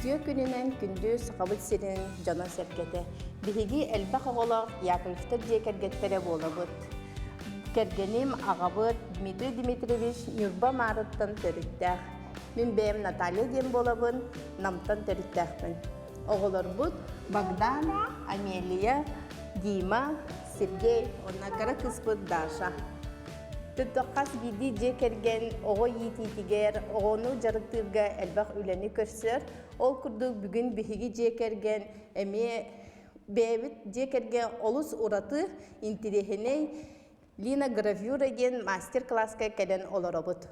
Үтүө күнүнэн күндү Сахабыт сирин дьоно-сэргэтэ. Биһиги элбэх оҕолоох Яковлевтар дьиэ кэргэттэрэ буолабыт. Кэргэним, аҕабыт Дмитрий Дмитриевич Ньурба Маарыттан төрүттээх. Мин бэйэм Наталья диэн буолабын, Намтан төрүттээхпин. Оҕолорбут Богдан, Амелия, Дима, Сергей уонна кыра кыыспыт Даша. Төттө хас биирдии дьиэ кэргэн оҕо иитиитигэр, оҕону дьарыктыырга элбэх үлэни көрсөр. Ол курдук бүгүн биһиги дьиэ кэргэн эмиэ бэйэбит дьиэ кэргэн олус ураты, интириэһинэй Лина гравюра диэн мастер-класска кэлэн олоробут.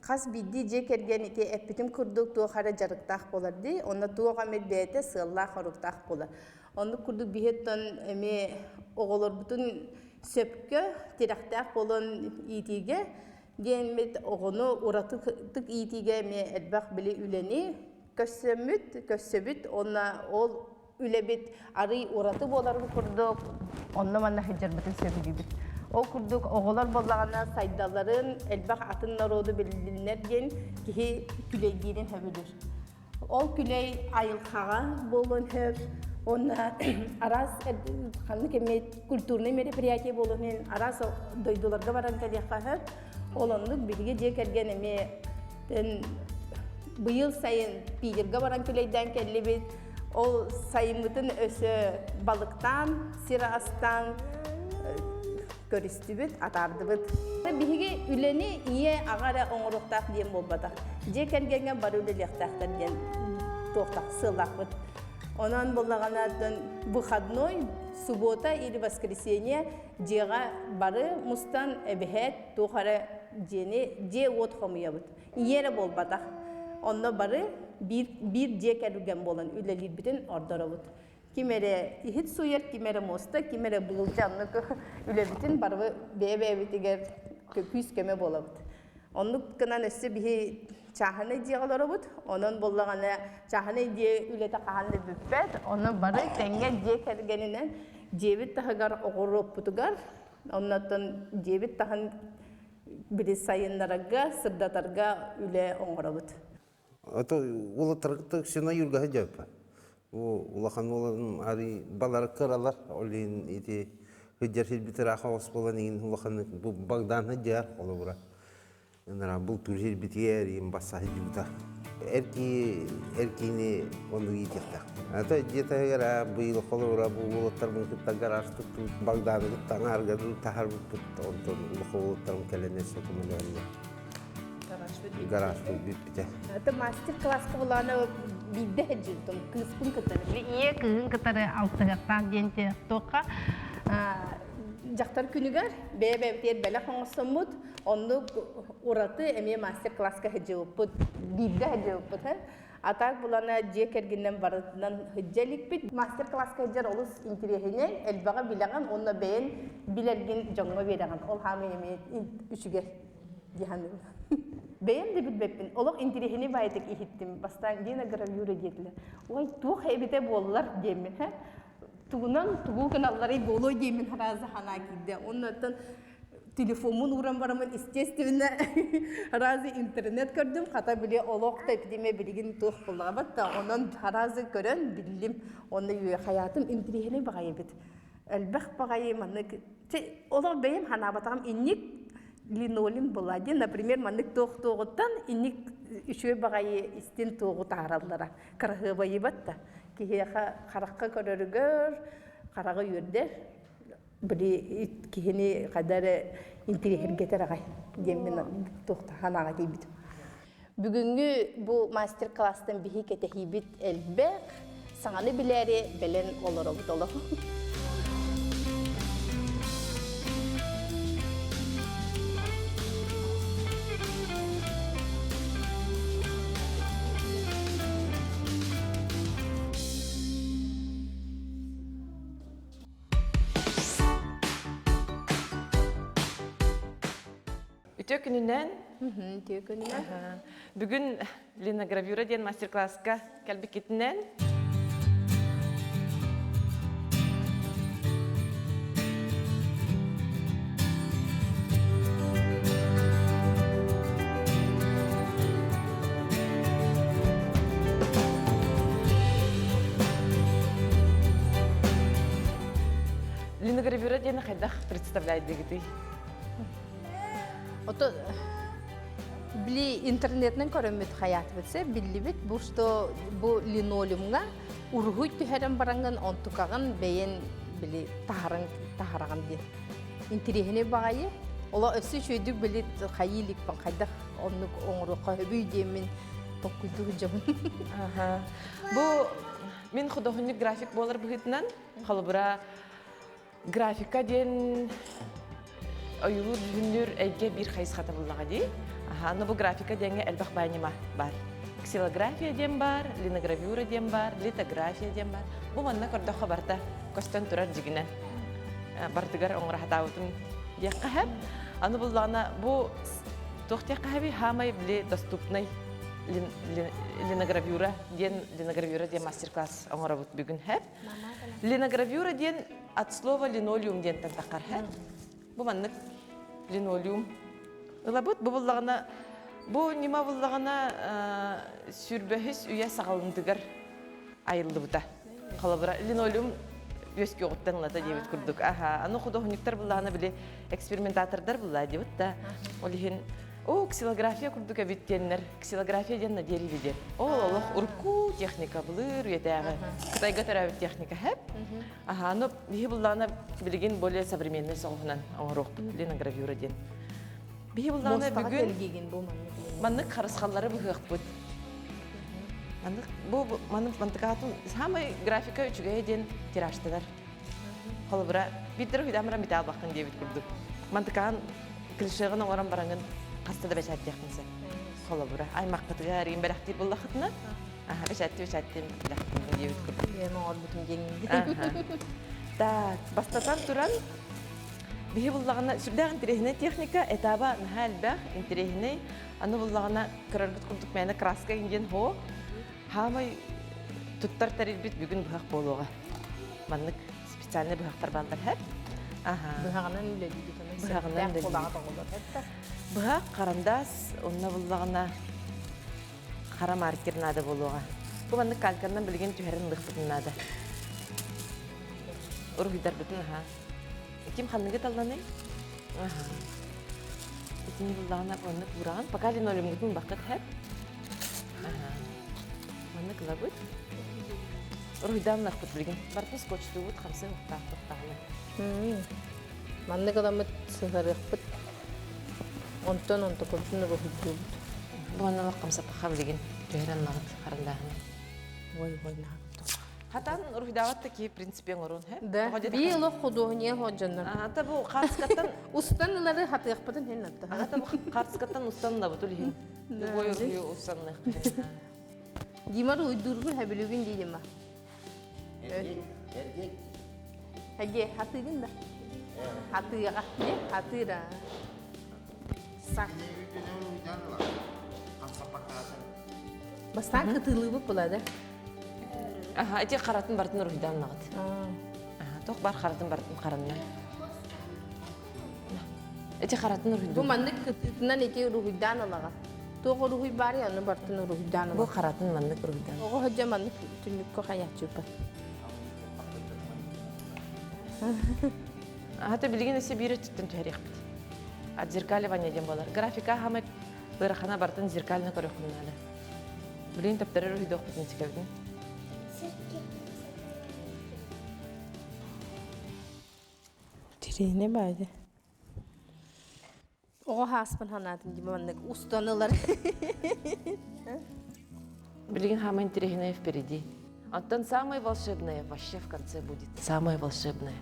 Хас биирдии дьиэ кэргэн ити эппитим курдук туох эрэ дьарыктаах буолар дии, онно туох эмит бэйэтэ сыаллаах-соруктаах буолар. Оннук курдук биһиэттэн эмиэ оҕолорбутун сөпкө тирэхтээх буолан иитиигэ диэммит оҕону уратытык иитиигэ эмиэ элбэх били үлэни көрсөммүт, көрсөбүт уонна ол үлэбит арый ураты буоларын курдук онно-манна сылдьарбытын сөбүлүүбүт. Ол курдук оҕолор буоллаҕына сайдалларын элбэх атын норуоду биллиннэр диэн киһи күлэйдиирин сөбүлүүр. Ол күлэй айылҕаҕа буолуон сөп уонна араас ханнык эмэ культурнай мероприятие буолуон иһин араас дойдуларга баран кэлиэххэ сөп. Ол оннук биһиги дьиэ кэргэн эмиэ быйыл сайын Питерга баран күлэйдээн кэллибит. Ол сайыммытын өссө балыктаан, сир астаан көрүстүбүт, атаардыбыт. Биһиги үлэни ийэ, аҕа эрэ оҥоруохтаах диэн буолбатах. Дьиэ кэргэҥҥэ бары үлэлиэхтээхтэр диэн туохтаах сыаллаахпыт. Онон буоллаҕына выходной, суббота или воскресенье дьиэҕэ бары мустан эбэһээт туох эрэ дьиэни дьиэ-уот хомуйабыт. Ийэ эрэ буолбатах. Онно бары биир, биир дьиэ кэргэн буолан үлэлиирбитин ордоробут. Ким эрэ иһит сууйар, ким эрэ муоста, ким эрэ быылдьа оннук үлэбитин бары бэйэ-бэйэбитигэр күүс-көмө буолабыт. Оннук гынан өссө биһи чааһынай дьиэҕэ олоробут. Онон буоллаҕына чааһынай дьиэ үлэтэ хаһан да бүппэт. Онно бары тэҥҥэ дьиэ кэргэнинэн дьиэбит таһыгар оҕуруоппутугар, оннуттан дьиэбит таһын били сайыннарарга, сырдатарга үлэ оҥоробут. Ото уолаттаргыта сына юргаһы дьаппа. Улахан уолан ари балар кыралар олин ити хыдьар сирбитер аха осполан иин улахан бу Богдан хыдьар холобура. Ынара бу тур сирбитигэр иин басса хыдьыбыта. Эрки эркини ону иитиэхтэх. Ата дьиэтагара быйыл холобура бу уолаттарбын кытта гараж туттубут Богданы кытта аҥаарга таһарбыппыт онтон улахан уолаттарым кэлэн өссө көмөлөһөннөр. Гаражпыт бүппүтэ. Это мастер-класска булаана биирдэ сылдьыбытым кыыспын кытары. Ийэ кыыһын кытары алтыһыахтаах диэн туохха дьахтар күнүгэр бэйэ-бэйэбитигэр бэлэх оҥостоммут, оннук ураты эмиэ мастер-класска сылдьыбыппыт, биирдэ сылдьыбыппыт. А так булана дьиэ кэргэнинэн барытынан сылдьа иликпит. Мастер-класска сылдьар олус интириэһинэй, элбэҕи билэҕин уонна бэйэн билэргин дьоҥҥо биэрэҕин. Ол хаамыы эмиэ үчүгэй. дии саныыбын. Бэйэм да билбэппин. Олох интириэһинэй баайытык иһиттим. Бастаан Дина гравюра диэтилэр. Ой, туох эбитэ буоллар диэммин, һэ? Тугунан тугу гыналларый буолуой диэммин сразу санаа киирдэ. Оннуттан телефоммун ууран бараммын, естественно, сразу интернет көрдүм. Хата били олох да эпидемия билигин туох буоллаҕа да, онон сразу көрөн биллим. Онно хайаатым интириэһинэй баҕайы эбит. Элбэх баҕайы маннык олох бэйэм санаабатаҕым инник линолеум была диэн, например, маннык туох туоҕуттан инник үчүгэй баҕайы истин туоҕу таһаараллара кыраһыабайыбат да киһиэхэ харахха көрөрүгэр хараҕы үөрдэр били киһини хайда эрэ интириэһиргэтэр аҕай диэммин туох санааҕа тиийбитим. Бүгүҥҥү бу мастер-класстан биһи кэтэһиибит элбэх, саҥаны билээри бэлэн олоробут олох. Үтүө күнүнэн. Үтүө күнүнэн. Бүгүн линогравюра диэн мастер-класска кэлбиккитинэн. Линогравюра диэни хайдах представляйдыгытый? Ото били интернетинэн көрөммүт хайаатыбыт биллибит бу что бу линолеумҥа уруһуй түһэрэн бараҥҥын онтукаҕын бэйэн били таһаран таһараҕын диэн интириэһинэй баҕайы оло өссө үчүгэйдик били хайыы иликпин хайдах оннук оҥоруохха сөбүй диэммин толкуйдуу сылдьабын. Бу мин художник график буолар быһыытынан холобура графика диэн ойуулуур дьүһүннүүр эйгэ биир хайысхата буллаҕа дии. Аха, аны бу графика диэҥҥэ элбэх баай ньыма баар. Ксилография диэн баар, линогравюра диэн баар, литография диэн баар. Бу манна көрдөххө барыта көстөн турар дьигинэн барытыгар оҥоро сатаабытым диэххэ сөп. Аны буллаҕына бу туох диэххэ сөбүй хаамай били доступный линогравюра диэн линогравюра диэн мастер-класс оҥоробут бүгүн сөп. Линогравюра диэн от слова линолеум диэнтэн таххар һэ. Бу маннык линолеум ылабыт. Бу буллаҕына бу ньыма буллаҕына сүрбэһис үйэ саҕалынтыгар айыллыбыта. Холобура линолеум үөскүөҕүттэн ылата диэбит курдук. Аха, аны художниктар буллаҕына били экспериментатордар булла диэбит да. Ол иһин О, ксилография курдук эбит диэннэр. Ксилография диэн на дереве диэн. Ол олох урукку техника былыр үйэтээҕи. Кытайга төрөөбүт техника хэп. Аха, ну биһи буллаана билигин более современный соҕуһунан оҥоруохпут линогравюра диэн. Биһи буллаана бүгүн маннык харысхаллары быһыахпыт. Маннык бу маннык мантыкаатын самай графика үчүгэйэ диэн тиражтанар. Холобура, биирдэр уһуйдаамара металл баххын диэбит курдук. Мантыкаан клишеҕин оҥорон бараҥын хаста да бэчээттиэххин сөп. Холобура, аймаххытыгар иин бэлэхтиир буоллаххытына, аха бэчээтти бэчээттиим бэлэхтиим диэбит курдук. Бэйэм оҥорбутум диэҥҥин. Так, бастатан туран, биһи буллаҕына сүрдээх интэриэһинэй техника, этаба наһаа элбэх, интэриэһинэй. Аны буллаҕына көрөргүт курдук мээнэ краска диэн хоо, хаамай туттар тэрилбит бүгүн быһах буолуоҕа. Маннык специальный быһахтар бааллар һэп. Аха. Быһаҕынан үлэлиибит онон Быһаҕынан сэптээх кулаҕа тоҕулар этэ. Быһах, харандаас, онно буллаҕына хара маркер наада буолуоҕа. Бу маннык кальканнан билигин түһэрин ылыахпытын наада. Уруһуйдарбытын аха. Ким ханныгы талланый? Аха. Итини буллаҕына маннык бураҕын. Пока линолеумгутун бакыт хэп. Аха. Маннык ылабыт. Уруһуйдаан билигин. Барытын скотчтуубут, хамсыы уктаахпыт даҕаны. Маннык ыламмыт сыһарыахпыт. Онтон онтукубутун уруһуйдуубут. Бу манна хамсаппаха билигин түһэрэн ылаҕыт харандааһыны. Ой, ой, наһаа Хатан уруһуйдаабат да киһи принципе оҥорун, хэ? Да, бии олох худуоһунья ходжоннор. Ата бу хаарыскаттан Устан ылары хатыахпытын хин атта. Ата бу хаарыскаттан устан ылабыт улиһин. Любой уруһуйу устан Димар уйдургун хэбилүгүн дии Дима. Эргек. Эге, хатыгын да. Хатыга. Не, хатыра. Сак. Бастаан кытылыбыт булады. Аха, ити харатын бартын уруһуйдаан ылаҕыт. Аха, туох бар харатын бартын харанна. Ити харатын уруһуйдуу. Бу маннык кытыытынан ити уруһуйдаан ылаҕа. Туох уруһуй баар аны бартын уруһуйдаан Бу харатын маннык уруһуйдаан. Оҕо сылдьа маннык түннүккэ хайааччыппат. Хата билигин өссө биир өттүттэн түһэриэхпит. Отзеркаливание диэн буолар. Графика хамай ыарахана бартын зеркально көрүөххүн наада. Билигин төптөрөр уруһуйдуохпутун сикэбитин. Тириэне баайда. Оҕо хааспын ханаатын дии маннык устан ылар. Билигин самое интересное впереди. Антон самое волшебное вообще в конце будет. Самое волшебное.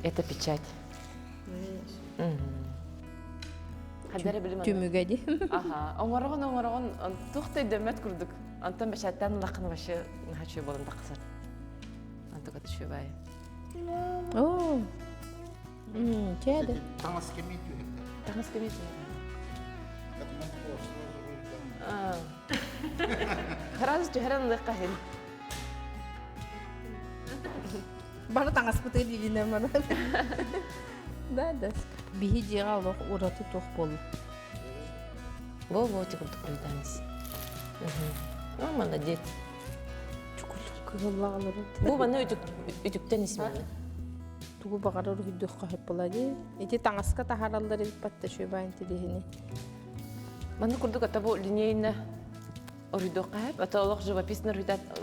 Это печать. Түмүгэ дии. Аха, оҥороҕун оҥороҕун туох да өйдөммөт курдук. Онтон бэчээттэн ыллаххына вообще наһаа үчүгэй буолан тахсар. Антон үчүгэй. Оо. Чээде. Таҥас кэмий түһэрдэ. Таҥас кэмий түһэрдэ. Сразу түһэрэн ылыахха иһин. Бары таҥаспыты диигинэн баран. Да, да. Биһи дьиэҕэ олох ураты туох буолла? Во-во, тикурдук уруйдааныс. О, молодец. Кыһыллаҕалары. Бу манна үтүктэн исмэни. Тугу баҕарар уһуйдуохха сөп буолла дии. Ити таҥаска таһаараллар эбит батта үчүгэй интириэһини. Манна курдук ата бу линейно уруйдуохха сөп. Ата олох живописно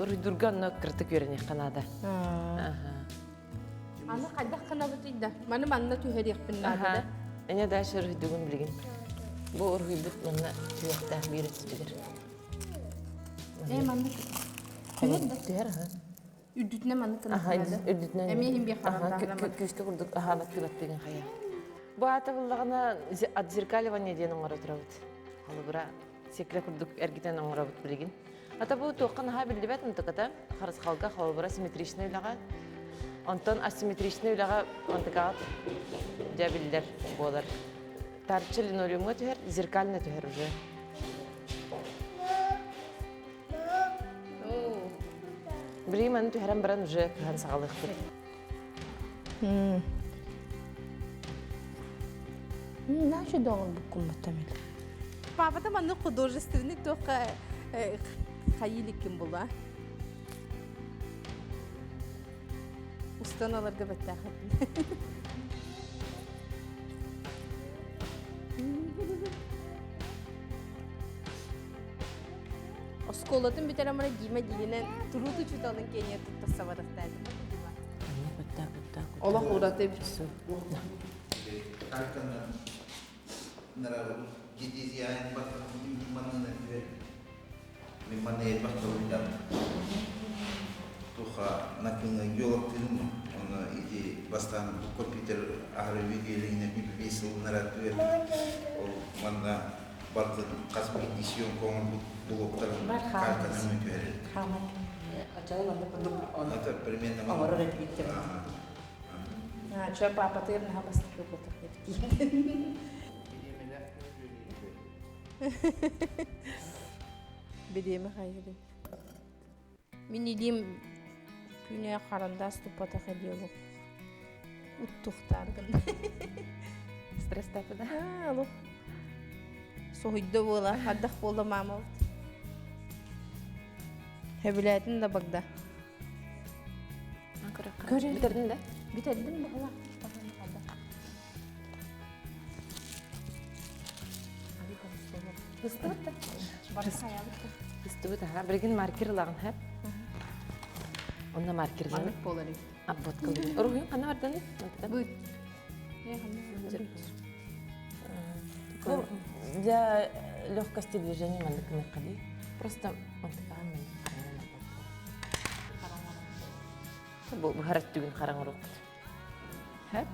уруйдуурга онно кыратык үөрэниэххэ наада. Аны хайдах гынабытый да? Маны манна түһэриэхпин наада да. Эне дальше уруйдугун билигин. Бу уруйбут манна түһүөхтээх биир өттүгэр. Э манна түһэр да? Түһэр аха. Үрдүтүнэн маннык гына Үрдүтүнэн. Эмиэ иһин биир харандааһына. Күүскэ курдук аха баттыы-баттыы хайа. Бу аата буллаҕына отзеркаливание диэн оҥоро турабыт. Холобура, секле курдук эргитэн оҥоробут билигин. Ата бу туохха наһаа биллибэт онтуката харысхалга холобура симметричный үлэҕэ. Онтон асимметричный үлэҕэ онтукаҕа дьэ биллэр буолар. Тарчы линолеумҥа түһэр, зеркально түһэр уже. Билигин түһэрэн баран уже кыһан саҕалыахпыт. Наша доҕор буккумматтам или. Папата маннык художественный туохха хайыыликкин була. Устан аларга бэттээхин. Оскуолатын бүтэрэн баран Дима диинэн туруут учууталын киэниэ туттарса барахтаатым. Олох ураты эбит. Мин манна элбэх тылыйдан туха накыҥҥа геологтыырым онно ити бастаан компьютер аһары видеолигинэ биир сылыннара түһэр ол манна барытын хас биирдии съемка оҥорбут блоктарын картанан түһэрэр. Аччаҕа маннык курдук Это примерно оҥорор этибит. Чё папатыгар наһаа бастакы буолтах Бириэмэ хайырын. Мин илиим күнэ харандаас туппатах элиэ уттухтааргын. Стресстаата да? Алло. Соһуйда буола, ардах буолла маамабыт. Хөбүлээтин да багда. Көрүн. Бүтэрдин да? Бүтэрдим баҕала. Быстыбыт да? Быстыбыт, аха. Билигин маркер ылаҕын, һэ? Онно маркер Маннык буолар эбит. Обводкалыыр. Уруһуйун ханна барданы? Быт. Ну, для легкости движения маннык гыныахха Просто мантыкаан мен Бу быһар өттүгүн хараҥ урукпут. Хэп.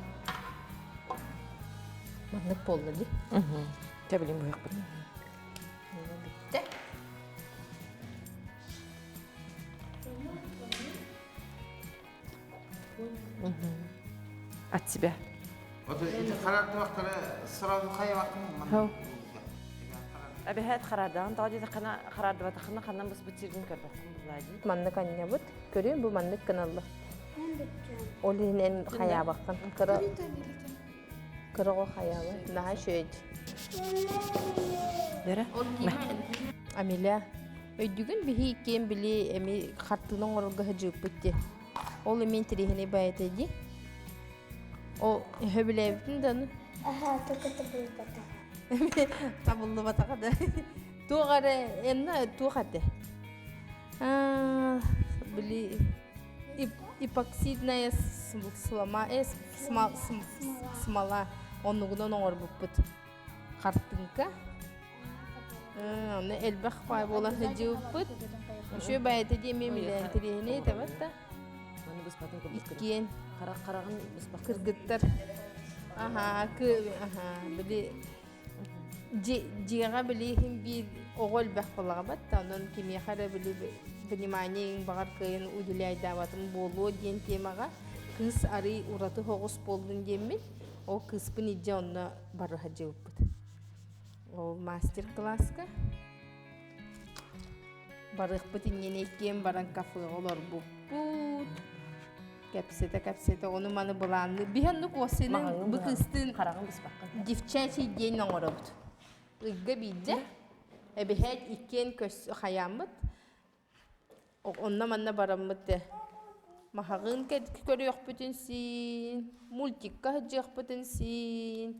Маннык буолла дии. Чэ билин быһыахпыт. Бүттэ. От себя. Вот эти харардыбактары сразу хайабаттым. Эбэһээт хараардаҕын тоҕо диэтэххинэ хараардыбатаххына ханан быспыт сиргин көрбөккүн буллаа дии. Маннык анньабыт. Көрүөн бу маннык гыналла. Ол иһин эн хайаабаккын. Кыра кыра хайаабы. Наһаа үчүгэй. Лера? Амиля, өйдүгүн биһи иккиэн били эми хартыына оҥорорго сылдьыбыппыт дии. Ол эмиэ интэриэһинэй баайата дии. Ол сөбүлээбитин да аны. Аха, только табыллыбата. Табыллыбатаҕа да. Туох эрэ энна туох этэ? Били эпоксидная слома смола оннугунан оҥорбуппут. Хартыҥка. Аны элбэх пай буолан сылдьыбыппыт. Үчүгэй баайата диэн мин интэриэһинэй этэ да. Маны быспатын курдук. Иккиэн. Харах хараҕын быспакка. Кыргыттар. Аха, аха, били дьиэҕэ били иһин биир оҕо элбэх буолаҕабат да онон кимиэхэ эрэ били внимание баҕар кыайан уделяйдаабатын буолуо диэн темаҕа кыыс арый ураты соҕус буоллун диэммин ол кыыспын илдьэ онно бары сылдьыбыппыт. Ол мастер-класска Барыахпыт иннинэ иккиэн баран кафеҕа олорбуппут. Кэпсэтэ-кэпсэтэ ону-маны былаанныы. Биһи оннук уоссыйынан бу кыыстыын хараҕын быспаккын. Девчачий день оҥоробут. Ыйга биирдэ. Эбэһээт иккиэн көс хайааммыт. Онно-манна бараммыт. Маһаҕыын көрүөхпүтүн сиин, мультикка сылдьыахпытын сиин,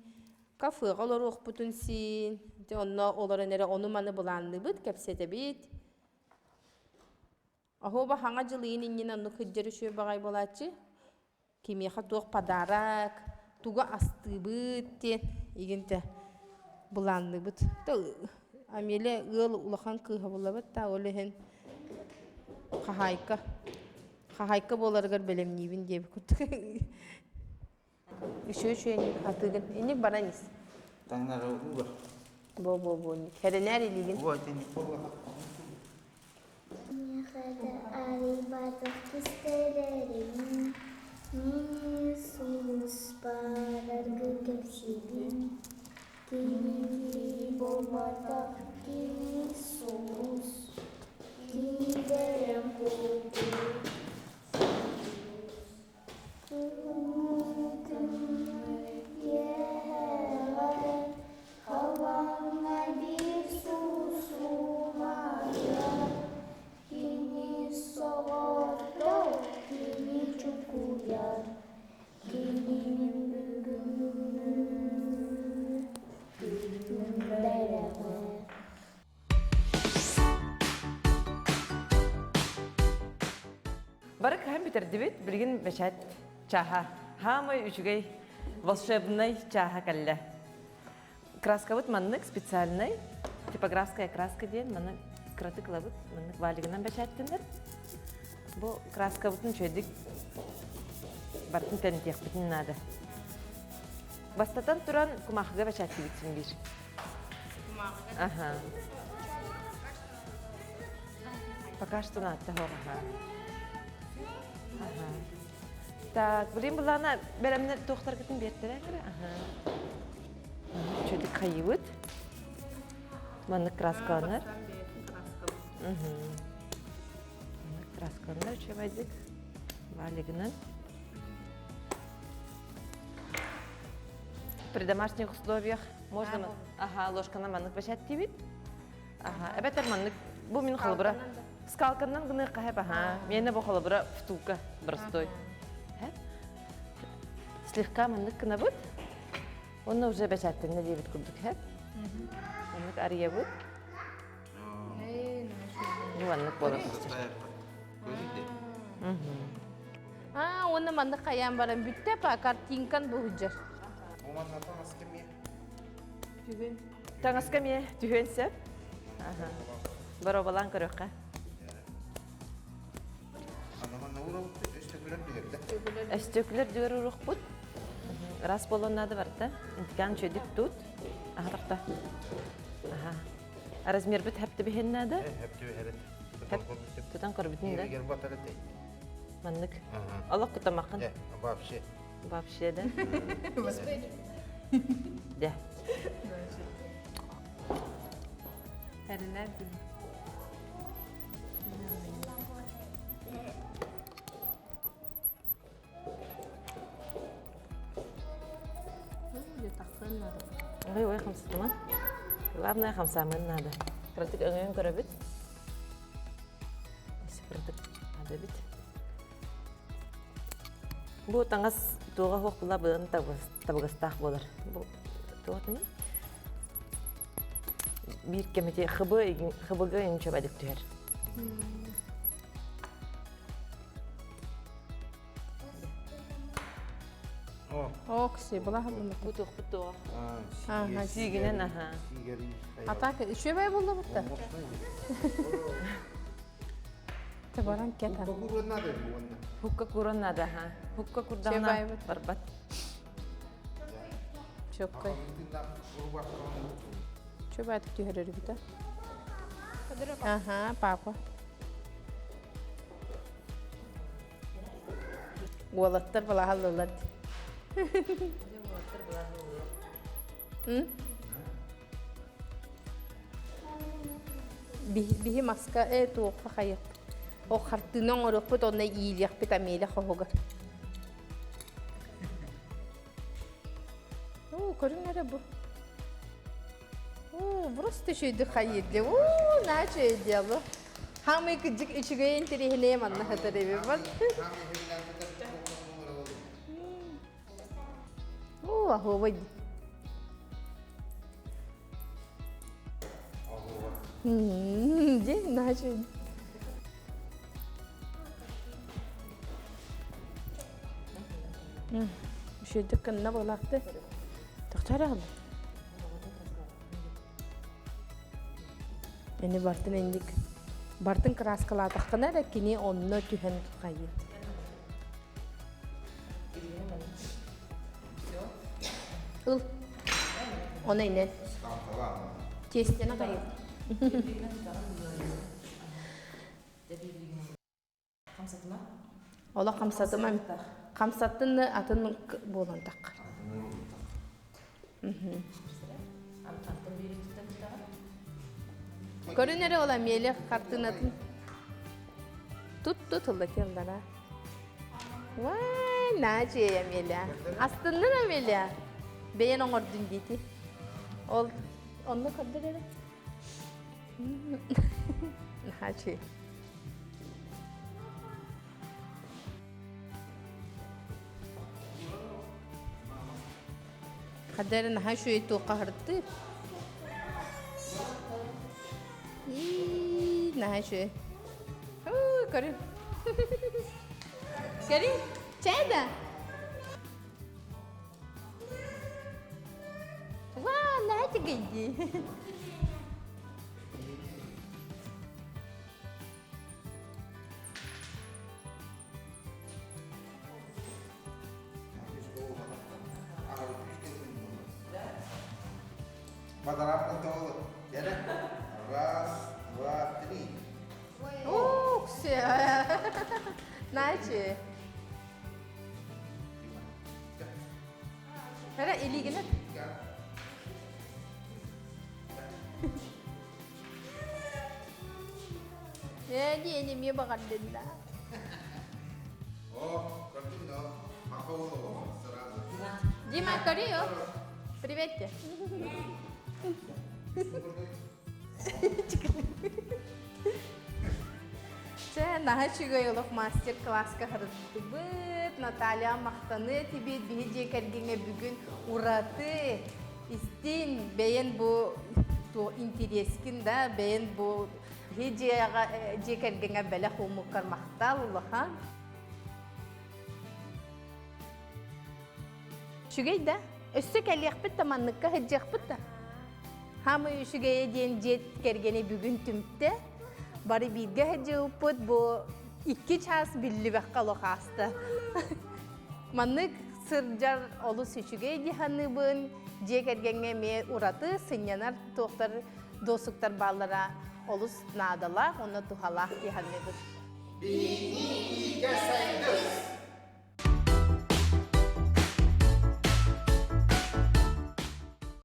кафеҕа олоруохпутун сиин. Дьэ онно олорон эрэ ону-маны былаанныыбыт, кэпсэтэбит. Оһуоба хаҥа дьыл ыйын иннинэ оннук сылдьар үчүгэй баҕайы буолааччы. Кимиэхэ туох подарок, тугу астыыбыт диэн игинтэ былаанныыбыт. Амелия ыал улахан кыыһа буолабыт да ол иһин хаһаайка хаһаайка буоларыгар бэлэмниибин диэбит курдук. Үчүгэй үчүгэй атыыгын инник баран ис. Таҥнары ууга. Бо бо бо Хэрэнээр илиигин. Бу итинник буолла. Миэхэ арыйбатах кистэлэрин, Мин сулуспараргы кэпсиибин. Кини буолбатах кини сулус, Кини бэлэм курдук Бары кыһан бүтэрдибит, билигин бэчээт чааһа. Хаамай үчүгэй волшебнай чааһа кэллэ. Краскабыт маннык специальный, типографская краска диэн маннык кыратык ылабыт, маннык валигынан бэчээттэнэр. Бу краскабытын үчүгэйдик барытын тэнитиэхпитин наада. Бастатан туран кумахыга бэчээттибит син биир. Ага. Пока что надо ага. Ага. Так, блин, булана бэлэмнер туохтаргытын биэртэрэ Ага. Чөдүк хайыбыт. Маннык краскаланар. Маннык краскаланар үчүгэйдик. Валигынан. При домашних условиях можно ага, ложканан маннык бэчээттиибит. Аха, эбэтэр маннык бу мин холобура скалканан гыныахха хэп аха. Миэнэ бу холобура втулка простой. Слегка маннык гынабыт. Онно уже бэчээттэннэ диэбит курдук хэп. Маннык арыйабыт. Бу маннык буолар. Аа, уонна маннык хайаан баран бүттэ па картинкан буһуджар. Түһүн. Таҥаска эмиэ түһүөн сөп. Боруобалаан көрүөххэ. Өстөкүлэр дүгэр урукпут. Раз буолуон наада барыта. Интикаан үчүгэйдик тут. Аха тахта. Аха. Размербит хэптибиһин наада. Тутан көрбүтүн да. Маннык. Олох кутамакын. Вообще. Вообще, да? Да. Ой, ой, хамсатыма. Главное, хамсаамын надо. Кыратык өҥөйөн көрөбүт. Кыратык надо бит. Бу таҥас туоҕа суох була быдан табыгастаах буолар. Бу туох Биир кэмити хыбы хыбыга инчөбэдик түһэр. Окси, была Бу туохпут туоҕа. Сиигинэн аха. А так үчүгэй буолла бутта. Табаран кета. Хукка куран надо, ха. Хукка курдаҕына барбат. Чөккөй. Чөбәтик түһэрэр үбүтэ. Аха, папа. Уолаттар балаһаллылар. Биһи маска э туохха хайыппыт. О хартыына оҥоруохпут онно иилиэхпит Амеля хоһугар. Оо, көрүҥ эрэ бу. Оо, просто үчүгэйдик хайыыр Оо, наача дело. Хамый кыдьык үчүгэй интэриэһинэй манна хатар эбит. Уу, аһуобай. Дьэ, наһаа Үчүгэйдик гынна буолаахты. Тохтор аҕалла. Эни бартын инник бартын кырааскалаатаххына эрэ кини онно түһэн хайыт. Ыл. Оны инен. Тиэстени хайыт. Олох хамсатыма. Хамсаттын атын буолан таххар. Көрүн эрэ ол Амелия хартыынатын. Тут тут ыллатыаллара. Вай, наачы Амелия. Астыннын Амелия. Бэйэн оҥордун диити. Ол онно көрдөр эрэ. Наачы. Хадары наһаа үчүгэй туохха аһырдыы. Ии, наһаа үчүгэй. Уу, көрү. Көрү, чай да. Вау, наһаа үчүгэй дии. Раз, два, три. Ух, Начи. Эрэ илиигинэ. Ээ, диэни эмиэ баҕардынна. О, картина, сразу. Дима, Корею. Привет тебе. Чэ, наһаа үчүгэй олох мастер-класска харыстыбыт. Наталья махтаны тибит биһи дьиэ кэргэҥҥэ бүгүн ураты истин бэйэн бу интириэскин да бэйэн бу биһи дьиэҕэ дьиэ кэргэҥҥэ бэлэх ууммуккар махтал улахан. Үчүгэй да? Өссө кэлиэхпит да манныкка сылдьыахпыт да? Хаамай үчүгэйэ диэн дьиэ кэргэни бүгүн түмтэ. Бары бииргэ сылдьыбыппыт бу икки чаас биллибэххэ олох ааста. Маннык сылдьар олус үчүгэй дии саныыбын. Дьиэ кэргэҥҥэ эмиэ ураты сынньанар туохтар досуктар бааллара олус наадалаах уонна туһалаах дии саныыбын. Биһиги бииргэ сайдыс!